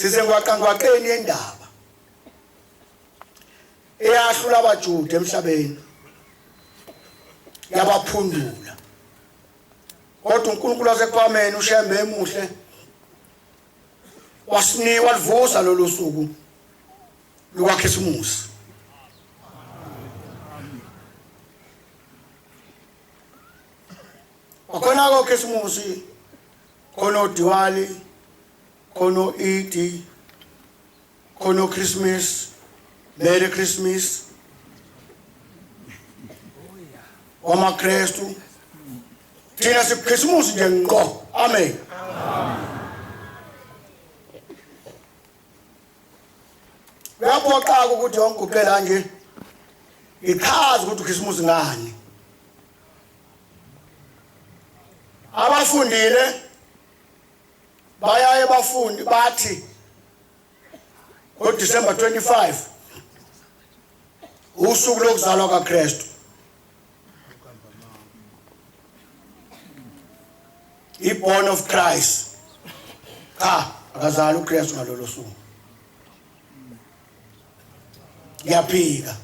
Sisengwaqangwaqeni yendaba eyahlula abaJuda emhlabeni yabaphundula. Kodwa uNkulunkulu waseKuphameni uShembe emuhle wasinika walivusa lolu suku lukaKhisimusi. Wakhona koKhisimusi khona oDiwali khona o-Idi khona oChristmas, Merry Christmas wamaKristu. Thina sikuKhisimusi nje ngqo. Amen. Kuyaphoxa-ke ukuthi yonke uqela nje ngichaze ukuthi uKhisimusi ngani. Abafundile bayaye bafundi bathi ngoDisemba 25 usuku lokuzalwa kaKristu. I-born of Christ. Cha, akazali uKristu ngalolo suku. Ngiyaphika.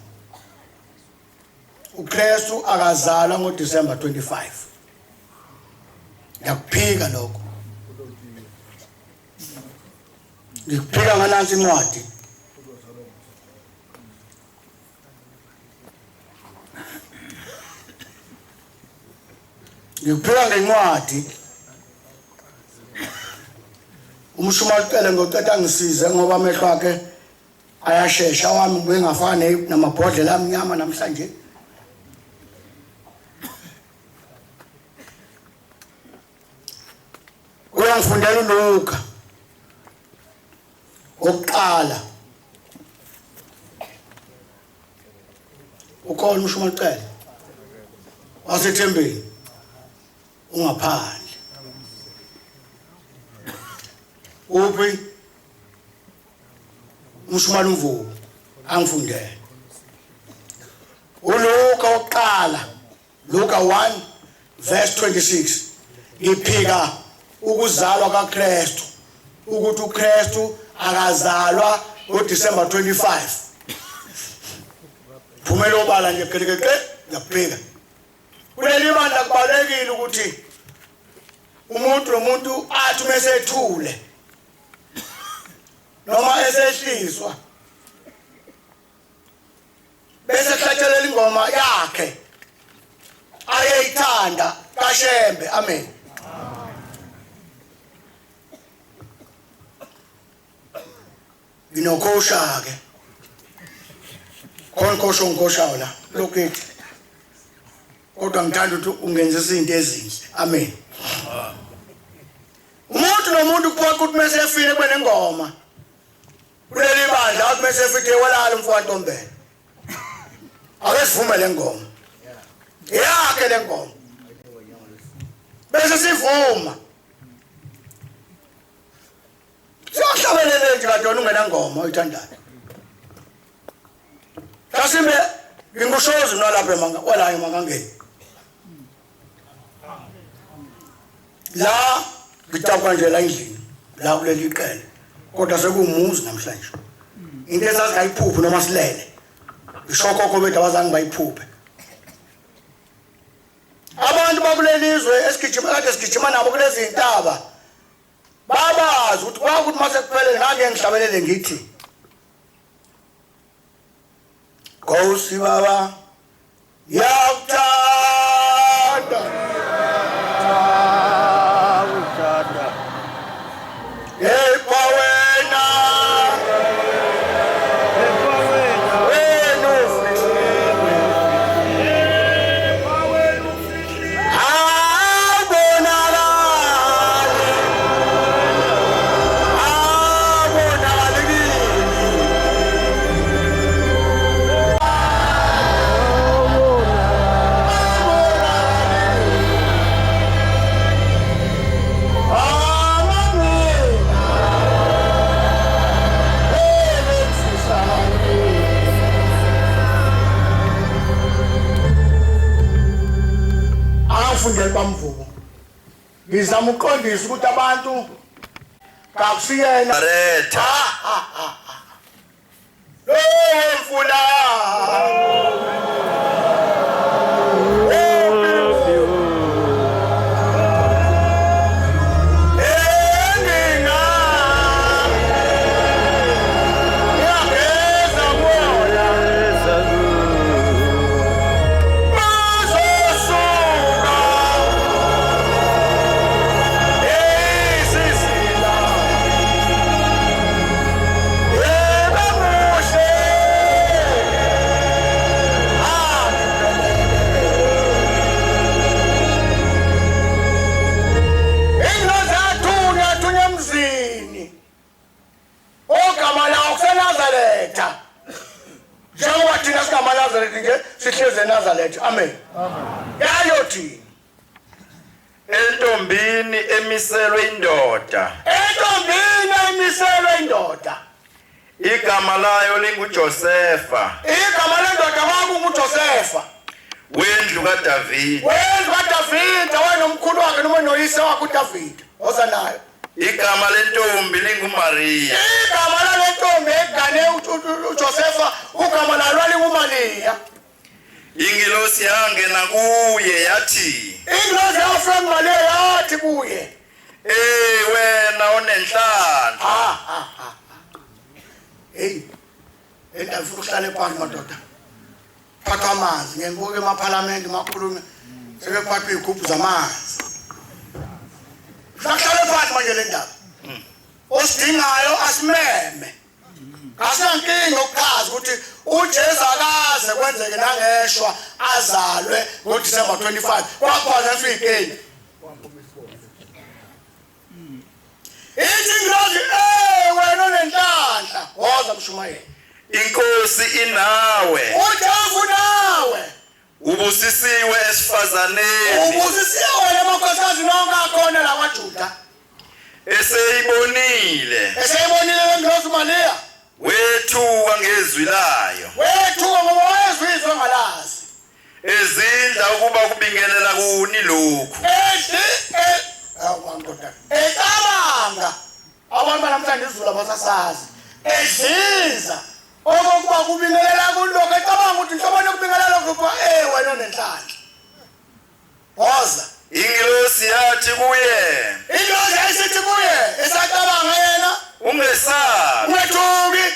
uKristu akazalwa ngoDisemba 25. Ngiyakuphika lokho. Ngikuphika nganansi incwadi. Ngikuphika ngencwadi. Umshumayeli ucele ngoceda ngisize ngoba amehlo akhe ayashesha awami ngibuye ngafana namabhodlela amnyama namhlanje. Uyangifundela uLuka okuqala ukhona umshumayeli ucele wasethembeni ungaphandle uphi umshumayeli umvubu angifundele uLuka oqala Luka 1 verse 26 ngiphika ukuzalwa kaKristu ukuthi uKristu akazalwa ngoDecember 25 phumela obala nje gelekeqe ngiyakuphika kuleli bandla kubalekile ukuthi umuntu nomuntu athi uma esethule noma esehliswa bese kuhlatshelela ingoma yakhe ayeyithanda kaShembe. Amen. Nginokhosha ke khona khosha ongikoshayo la lokithi, kodwa ngithanda ukuthi ungenzisa izinto ezinhle. Amen. Umuntu nomuntu kuphoqa ukuthi mese efile kube nengoma kuleli bandla, athi mese efike walala umfo kaNtombela, ake sivume le ngoma yakhe le ngoma bese sivuma siyohlabelele nje kade wena ungenangoma oyithandayo. Mhlasimbe ngingushozi nalapha emanga wala emangangeni la ngitabuka nje la endlini la kuleli qele, kodwa sekuwumuzi namhlanje. Into esasingayiphuphi noma silele, ngisho okhokho bethu abazange bayiphuphe. Abantu bakuleli zwe esigijima kade sigijima nabo kulezi ntaba babazi ukuthi kwakuthi uma sekuphelele ngangeke ngihlabelele ngithi Nkosi baba ngiyakuthanda Uthanda. Kepha wena Kepha wena. Wena ufihliwe awubonakali awubonakali kimi. Angifundele bamvubo. Ngizama ukuqondisa ukuthi abantu Kakusiyena. Nazaretha. Lowo mfula. Enginga. Ngiyageza kuwona. Bazosuka. Isizila. Yebo muhle. Ingilosi yathunywa yathunywa emzini ogama lawo kuseNazaretha, njengoba thina singamaNazaretha nje sihlezi eNazaretha. Amen. Yayothini? Entombini emiselwe indoda. Entombini emiselwe indoda. Igama layo linguJosefa. Igama lendoda kwakunguJosefa. Wendlu kaDavide. Wendlu kaDavide, wayenomkhulu wakhe noma noyise wakhe uDavide oza nayo. Igama lentombi linguMaria. Igama lale ntombi egane uJosefa, ugama lalo lalinguMariya. Ingilosi yangena kuye yathi, Ingilosi yafika kuMariya yathi kuye, "Eh wena onenhlanhla." Ah ah ah, hey, endaba ifuna ukuhlala phansi madoda. Phathwa amanzi, ngibuka emaphalamende makhulume sebephathwa izigubhu zamanzi. Sahlale phansi manje le ndaba. Osidingayo asimeme. Asinankinga ukuchaza ukuthi uJesu akaze kwenzeke nangeshwa azalwe ngoDisemba 25, kwakhona inkinga. Ithi ingilosi, eh wena onenhlanhla, woza mshumayeli. Inkosi inawe. UJehova nawe. Ubusisiwe esifazaneni. Ubusisiwe wena amakhosikazi nonke akhona la kwaJuda. Eseyibonile. Eseyibonile lengilosi uMariya. Wethuka ngezwi layo. Wethuka ngoba wayezwa izwi angalazi. Ezindla ukuba kubingelela kuni lokhu. Edli awu ndoda. Ecabanga abantu banamhlanje izulu abasasazi. Edliza okokuba kubingelela kulokho, ecabanga ukuthi inhlobo yokubingelela kuba eh wena onenhlanhla. Woza. Ingilosi yathi kuye, Ingilosi yayisithi kuye esacabanga yena, "Ungesabi. Ungethuki.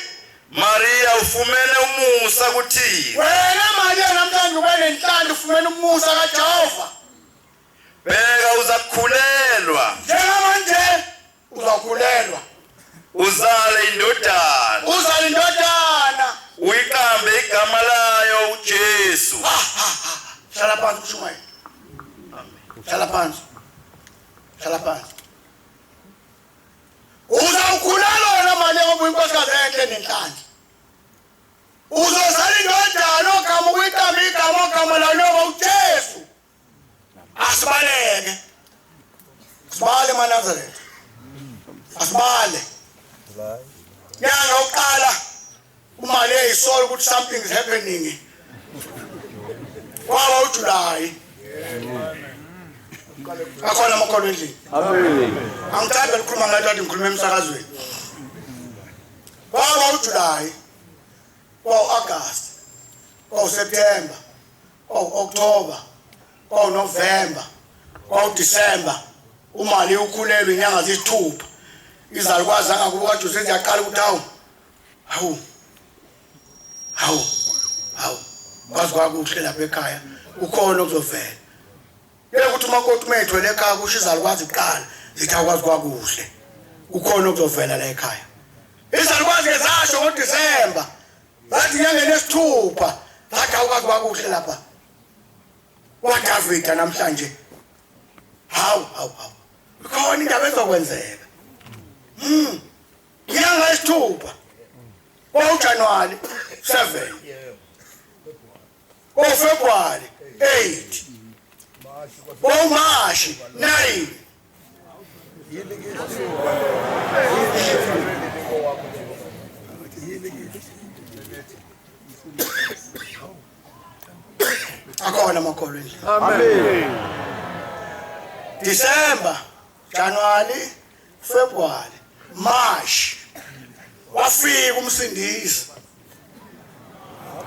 Maria, ufumene umusa kuThixo. Wena Maria namhlanje ube nenhlanhla, ufumene umusa kaJehova. Bheka uzakukhulelwa, Njengamanje uzakhulelwa. Uzale indodana. Uzala indodana. Uyiqambe igama layo uJesu." Hlala phansi ushumayeli. Hlala phansi. Hlala phansi. Uzawukhulelwa wena Maria ngoba uyinkosikazi enhle nenhlanhla. Uzozala indodana ogama ukuyiqamba igama ogama layo noma uJesu. Asibaleke. Sibale maNazaretha. Asibale. Nyanga uqala uMariya eyisola ukuthi something is happening. Kwaba uJuly. Akhona amakholwa endlini? Amen. Angithandi ukukhuluma ngathi kade ngikhuluma emsakazweni. Kwaba uJuly, kwawu-August, kwawu-September, kwawu-October, kwawu-November, kwawu-December. UMariya ukhulelwe inyanga ziyisithupha. Izalukwazi angakubo kaJoseph ziyaqala ukuthi hawu hawu hawu hawu, kwazi kwakuhle lapha ekhaya, ukhona okuzovela. Yeke ukuthi umakoti uma ethwele ekhaya kusho izalukwazi kuqala zithi akwazi kwakuhle, ukhona okuzovela la ekhaya. Izalukwazi ke zasho ngoDisemba, zathi inyangeni esithupha, zathi awukwazi kwakuhle lapha kwaDavida namhlanje. Hawu hawu hawu, khona indaba ezokwenzeka. Inyanga esithupha kwakuJanuwari 7, kwaFebruwari 8, kwaMashi 9. Akhona amakholwa endlini? Amen. December, January, February, March wafika umsindisi.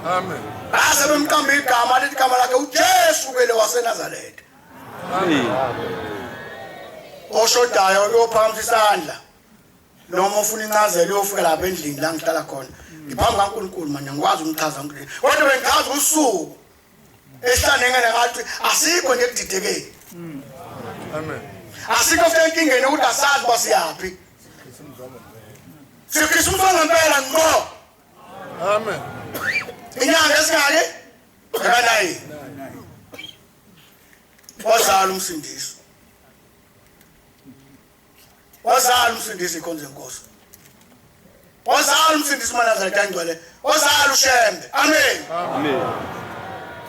Amen. Base bemqamba igama lithi igama lakhe uJesu ke lo waseNazaretha. Amen. Oshodayo uyophakamisa isandla noma ufuna incazelo uyofika lapha endlini la ngihlala khona. Ngiphambi kaNkulunkulu manje ngikwazi umchaza uNkulunkulu. Kodwa bengichaza usuku esihlanengene ngathi asikho nje ekudidekeni. Amen. Asikho futhi enkingeni ukuthi asazi uba siyaphi. Sikhisimusa ngempela ngqo. Amen. Inyanga esingaki? Ekanayi. Wazala umsindisi. Wazala umsindisi ikhonze inkosi. Wazala umsindisi uManazaretha angcwele. Wazala uShembe. Amen. Amen.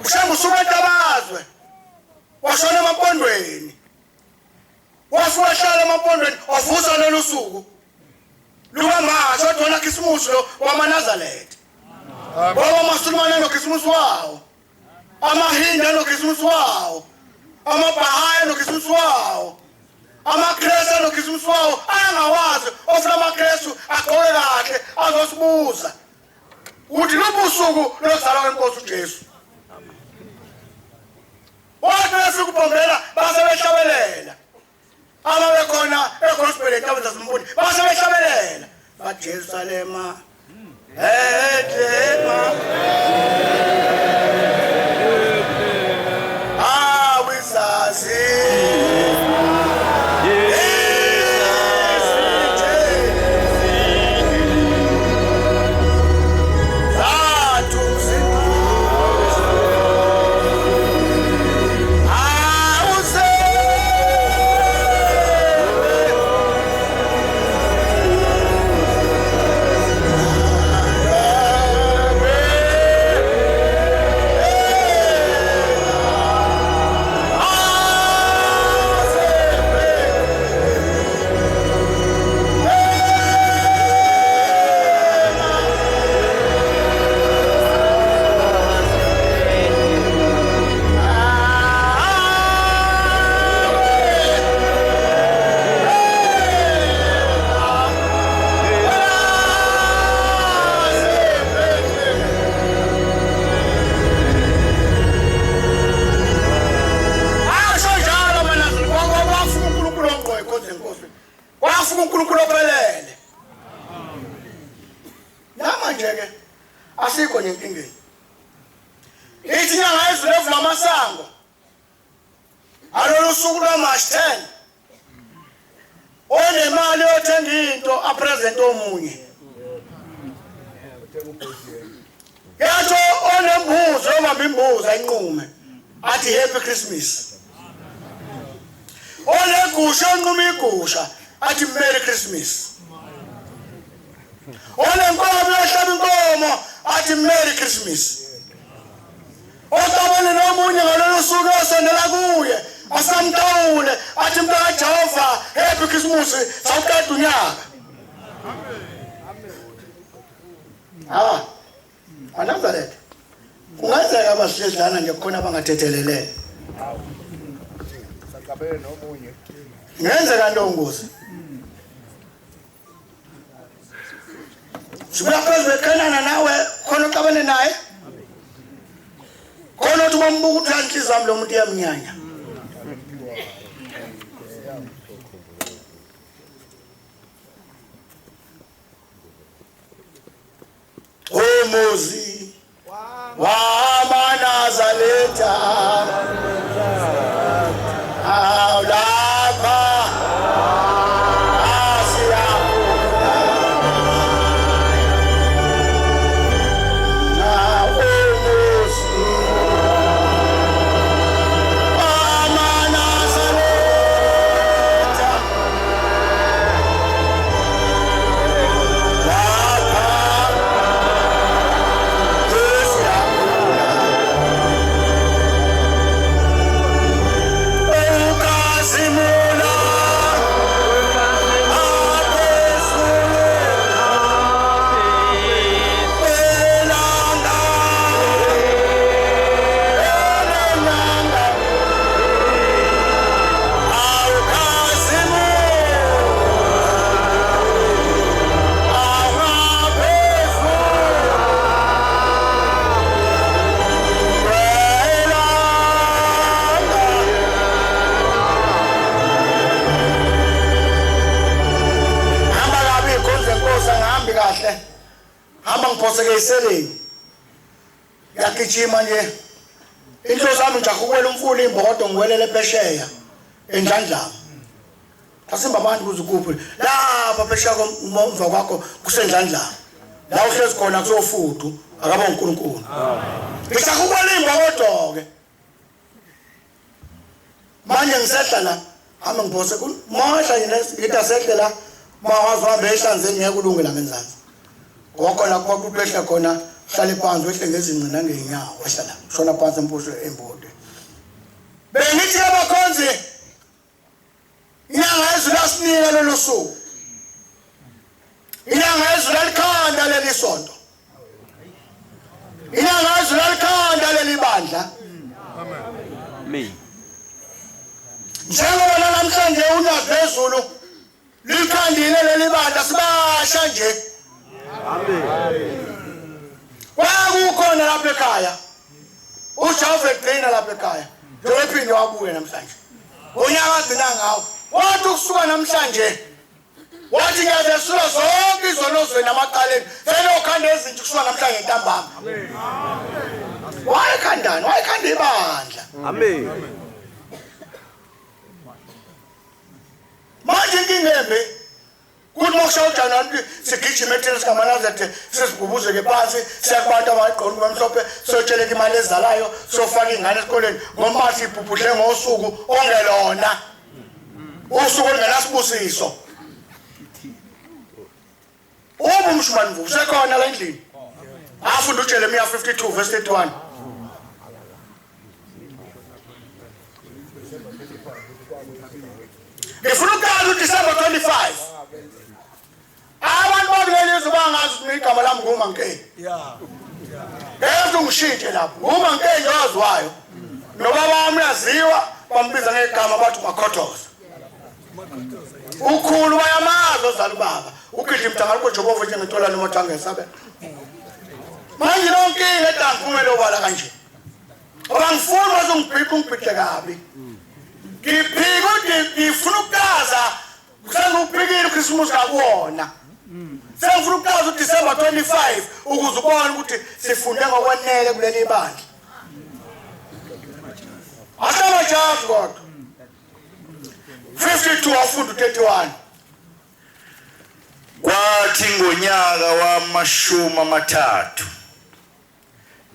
uShembe usuka eNtabazwe. Washona emampondweni. Wafika wahlala emampondweni wavusa lolu suku. Lukamasho odona Khisimusi lo wamaNazaretha. Amen. Ngoba amaSulumane anoKhisimusi wawo. AmaHindu anoKhisimusi wawo. AmaBahayi anoKhisimusi wawo. AmaKrestu anoKhisimusi wawo angawazi ofuna amaKrestu agqoke kahle azosibuza ukuthi luphi usuku lokuzalwa kwenkosi uJesu. Wathi befika uBhombela base behlabelela. Ababekhona egospel entabeni zaseMbuni base behlabelela. Bathi Jerusalema ehlema awizazi Asho njalo mana wafika uNkulunkulu ongqo ikhonze inkosi. Wafika uNkulunkulu ophelele. Namanje ke asikho nje enkingeni. Ithi inyanga yezulu evula amasango. Alolu suku lwaMarch 10. Onemali yothenga into apresent omunye. Yatsho onembuzi obamba imbuzi ayinqume athi happy Christmas. Onegusha onquma igusha athi Merry Christmas. Onenkomo yohlaba inkomo athi Merry Christmas. Oxabane nomunye ngalolu suku osondela kuye asamtawule athi mntaka Jehova happy Christmas sawuqeda unyaka. Ah. AmaNazaretha. Kungenzeka abasihlezi lana nje kukhona abangathethelelene. Saqabele nomunye. Ngenzeka ntongozi. Sibuya phezu kweKhenana nawe khona oxabene naye. Khona uthi bambuka ukuthi inhliziyo yami lo muntu iyamnyanya. Umuzi wamaNazaretha awulapha asiyakhona na umuzi wamaNazaretha lapha. kahle hamba ngiphoseke eseleni ngiyagijima nje into zami ngijaha ukuwela umfula imbokodo ngiwelele phesheya endlandlama asimba abantu kuze kuphi lapha phesheya komva kwakho kusendlandlama la uhlezi khona kusofudu akabe uNkulunkulu ngijaha ukuwela imbokodo ke manje ngisehla la hamba ngiphose mahla nje ngithi asehle la mawazi uhambe ehlanzeni ngeke ulunge la ngenzansi ngokhona kwakuthi wehle khona hlale phansi wehle ngezinqe nangey'nyawo wehla la shona phansi empusho embodwe bengithi abakhonzi inyanga yezulu yasinika lolo suku inyanga yezulu yalikhanda leli sonto inyanga yezulu yalikhanda leli bandla Amen. Njengoba namhlanje unyazi lwezulu likhandile leli bandla sibasha nje. Amen. Kwakukhona lapha ekhaya. UJehova egcina lapha ekhaya. Njengoba ephinde wabuya namhlanje. Unyaka agcina ngawo. Wathi ukusuka namhlanje wathi ngiyazesula zonke izono zenu amaqaleni senokhanda ezintsha kusuka namhlanje ntambama. Wayekhandani? Wayekhanda ibandla. Amen. Manje inkinga embi kuthi uma kushaya uJanuwari sigijime thina singamaNazaretha sesibhubuzeke phansi siya kubantu abagqoka ukuba mhlophe siyotsheleka imali ezalayo siyofaka iy'ngane esikoleni ngoba sibhubhudle ngosuku ongelona usuku olungenasibusiso Uba umshumani mvubu usekhona la endlini. Afunda uJeremiya 52 verse 31. Ngifuna ukuqala uDecember 25. Abantu bakuleli zwe bangazi ukuthi igama lami nguMankeni. Yeah. Ngeke ungishintshe lapho. NguMankeni owaziwayo. Nobaba wami uyaziwa bambiza ngegama bathi uMakhothoza. Ukhulu bayamazi ozala ubaba. Ugidla imdangalo koJobovu njengentola noma thangesabe. Manje lonkinga edangiphumele obala kanje. Abangifuni bazongibhiqa ungibhidle kabi. Ngiphika ukuthi ngifuna ukukaza kusengiwuphikile uChristmas kakuwona. Sengifuna ukukaza uDecember 25 ukuze ubone ukuthi sifunde ngokwanele kuleli bandla. Asamajazi kodwa. 52 wafunda u31. Kwathi ngonyaka wamashumi amathathu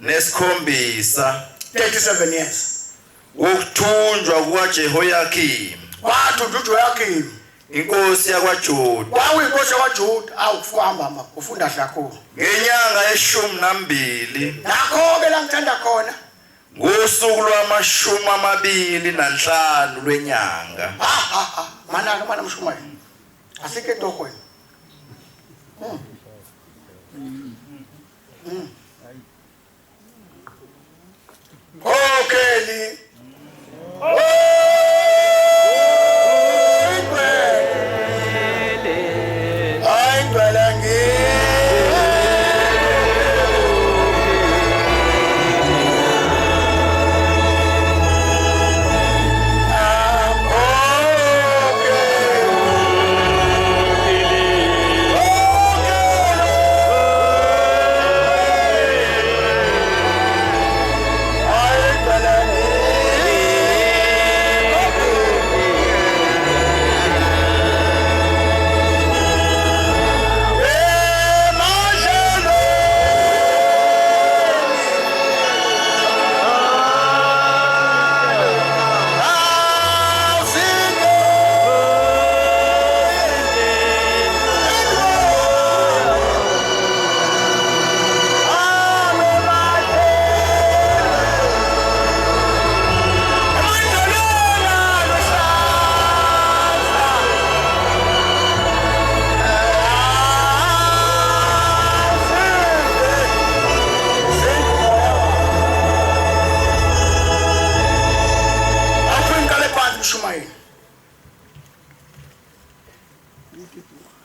nesikhombisa 37 years wokuthunjwa kukaJehoyakimu wathunjwa uJehoyakimu inkosi yakwaJuda wawuyinkosi yakwaJuda awukuhamba hamba ufunda kakhulu ngenyanga yeshumi nambili nakho-ke la ngithanda khona ngosuku lwamashumi amabili nanhlanu lwenyanga ha ha ha mana-ke mana mshumayeli asikho etohweni Okay.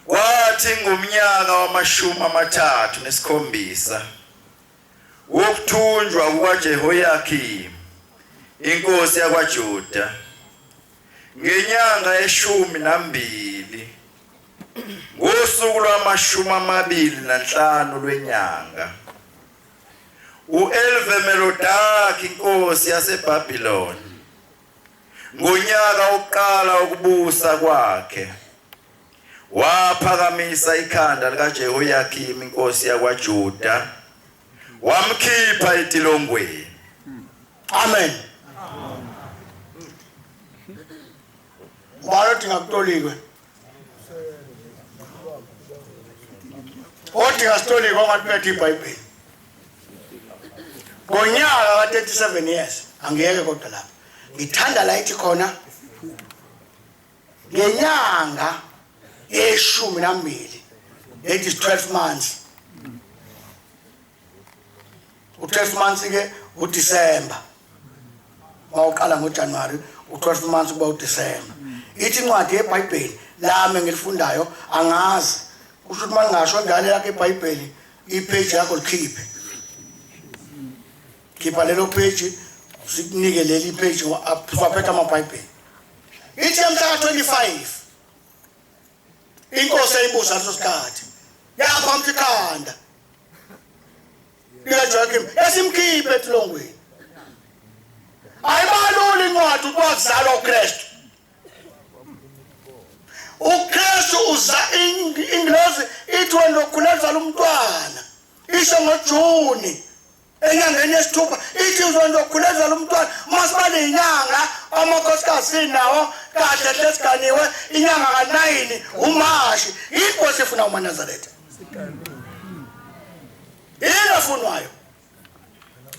Kwathi ngomnyaka wamashumi amathathu nesikhombisa wokuthunjwa kukaJehoyakimu inkosi yakwaJuda ngenyanga yeshumi nambili Ngosuku lwamashumi 25 lwenyanga uElvemerodaki inkosi yaseBhabhiloni ngonyaka wokuqala wokubusa kwakhe waphakamisa ikhanda likaJehoyakim inkosi yakwaJuda wamkhipha etilongweni. Amen. Ubani odinga kutolikwe? Odinga sitolikwe ongathi bethe iBhayibheli. Ngonyaka ka-37 years angiyeke kodwa lapha. Ngithanda la ithi khona ngenyanga yeshumi nambili, that is 12 months. U-12 months ke uDecember. Mawuqala ngoJanuary u-12 months kuba uDecember. Ithi incwadi yeBhayibheli lami engilifundayo angazi kusho ukuthi mangingasho njalo yakhe iBhayibheli ipage yakho likhiphe. Khipha lelo page sikunike leli page siwaphethe amaBhayibheli. Ithi mhla ka-25 inkosi eyibusa leso sikhathi yaphamisa ikhanda likaJoachim esimkhiphe etilongweni. Ayibaluli incwadi ukuthi wakuzalwa uKristu. UKristu uza ingilozi ithi wena ukhulelwa uzala umntwana isho ngoJuni enyangeni yesithupha ithi uzondokhulezela umntwana uma sibale inyanga amakhosikazi sinawo kahle hle siganiwe inyanga ka-9 uMashi. Inkosi ifuna umaNazaretha, yini efunwayo?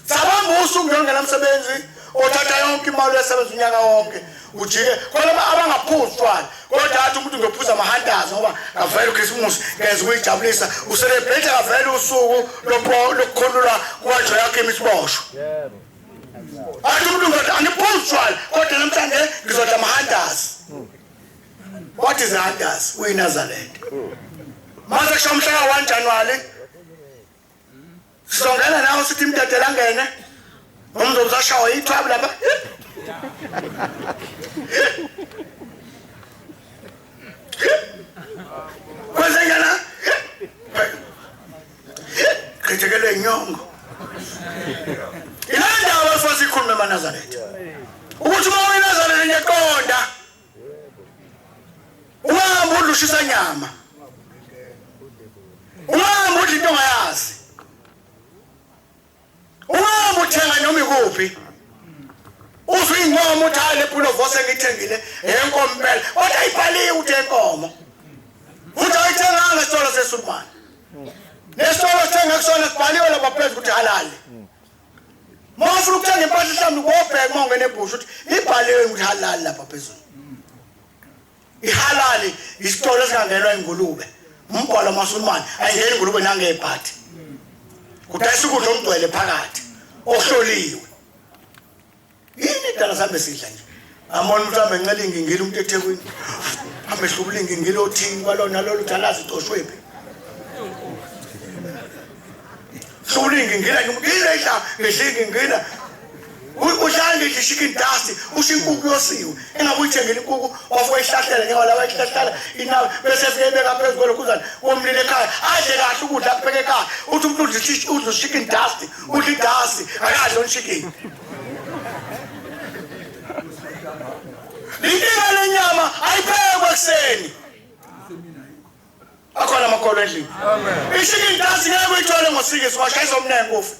Sabamba usuku njengela msebenzi othatha yonke imali uyasebenza unyaka wonke ujike khona abangaphuzi utshwala kodwa athi umuntu ngiyophuza amahantazi ngoba ngavela uKhisimusi ngenza ukuyijabulisa ucelebrate kavela usuku lokukhululwa kukaJoyakim isiboshwa. Athi umuntu ngizothi angiphuzi utshwala kodwa namhlanje ngizodla amahantazi. What is hantazi? UyiNazaretha. Mase kusho mhla ka-1 January sizongena nawe sithi imdedela angene umzobe usashawa ithwabu lapha. Kwenzenjana? Chithekelwe inyongo. Ila ndaba efuna sikhulume emaNazaretha. Ukuthi uma uyiNazaretha ngiyakuqonda. Ungahamba udla ushisa nyama. Ungahamba udla into ongayazi. Ungahamba uthenga noma ikuphi. Uzwe inkomo uthi hayi le pulovose engiyithengile enkomo impela. Kodwa ayibhaliwe ukuthi enkomo. Futhi ayithenganga esitolo sesulumane. Nesitolo sithenga kusona sibhaliwe lapha phezulu ukuthi halali. Uma ufuna ukuthenga impahla mhlawumbe ubobheka uma ungena ebhusha ukuthi ibhaliwe ukuthi halali lapha phezulu. Ihalali isitolo esingangenwa ingulube. Umbhalo wamaSulumane ayingeni ingulube nangebhadi. Kudayisa ukudla okugcwele phakathi okuhloliwe. Yini idala sambe sidla nje. Amona umuntu hambe encela ingingili umuntu eThekwini. Hambe ehlubula ingingili othini kwalona lolu thalazi icoshwephi. Hlubula ingingila nje umuntu ile idla ngidla ingingila. Udlala ngidla chicken dust usho inkukhu yosiwe engabe uyithengile inkukhu wafika ihlahlela njengoba laba ihlahlela inawe bese efike ibeka phezu kwalokhuzana komlilo ekhaya adle kahle ukudla akupheke ekhaya uthi umuntu udla udla chicken dust udla idust akadli on chicken. Inkinga lenyama ayiphekwe ekuseni. Akhona amakholwa endlini. Amen. Dust ngeke uyithole ngosikisi washayisa omnengi ufe.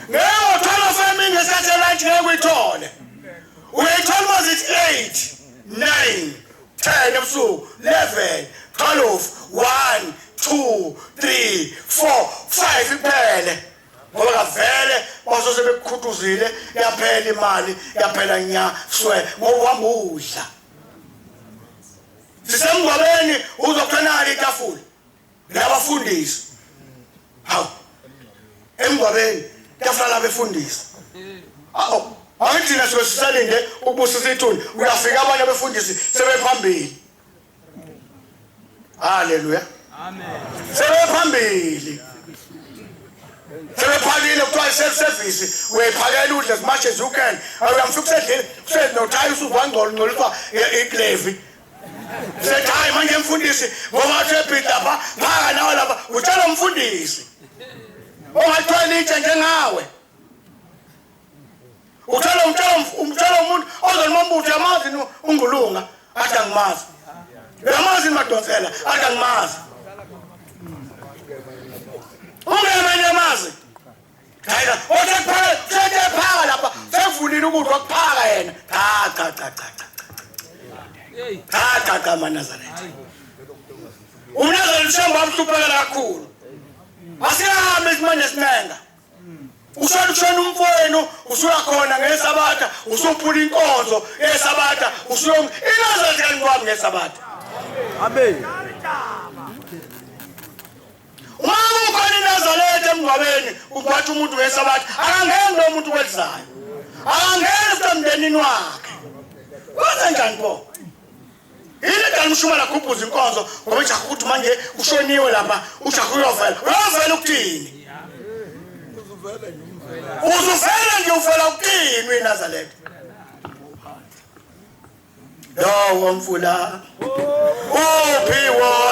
Ngeke uthola famine ngesikhathi lunch ngeke uyithole. Uyayithola uma zithi 8, 9, 10 ebusuku, 11, 12, 1, 2, 3, 4, 5 iphele. Ngoba kavele basose bekukhuthuzile yaphela imali yaphela nya swe ngoba uhamba udla. Sisemngcwabeni uzokuthenala itafula labafundisi. Hawu. Emngcwabeni itafula labefundisi. Awu, angithi thina suke sisalinde ukubusisa ithuna uyafika abanye abefundisi sebephambili. Haleluya. Amen. Sebephambili. Sebephakile kuthiwa self service uyayiphakela udle as much as you can. Awuyamfika usedlile usedle nothayi usuzwangcola ungcoliswa iglevi. Sethi hayi manje mfundisi ngoba uthebhidi lapha phaka nawe lapha utshela umfundisi ongathwala itshe njengawe. Utshela umtshela umtshela umuntu ozonimambuthi uyamazi ungulunga athi angimazi. Uyamazi madonsela athi angimazi. Ungema niyamazi. Hayi othe phaka sethe phaka lapha sevulile ukudla kuphaka yena. Cha cha cha cha cha. Cha cha cha maNazaretha. UmNazaretha uShembe wamhluphekela kakhulu. Asihambe manje sinenga. Ushona ushona umfowenu usuya khona ngesabatha usuphula inkonzo yesabatha usuyo iNazaretha kangikwami ngesabatha. Amen. Uma kukhona iNazaretha emngcwabeni ungcwatsha umuntu ngesabatha akangeni lo muntu kwelizayo. Akangeni futhi emndenini wakhe. Kwenze njani pho? Yini edala umshumela khuphuza inkonzo ngoba ujaha ukuthi manje ushoniwe lapha ujaha uyovela. Uyovela ukuthini? Uzuvela nje uvela ukuthini uyiNazaretha? Lowo mfula uphiwo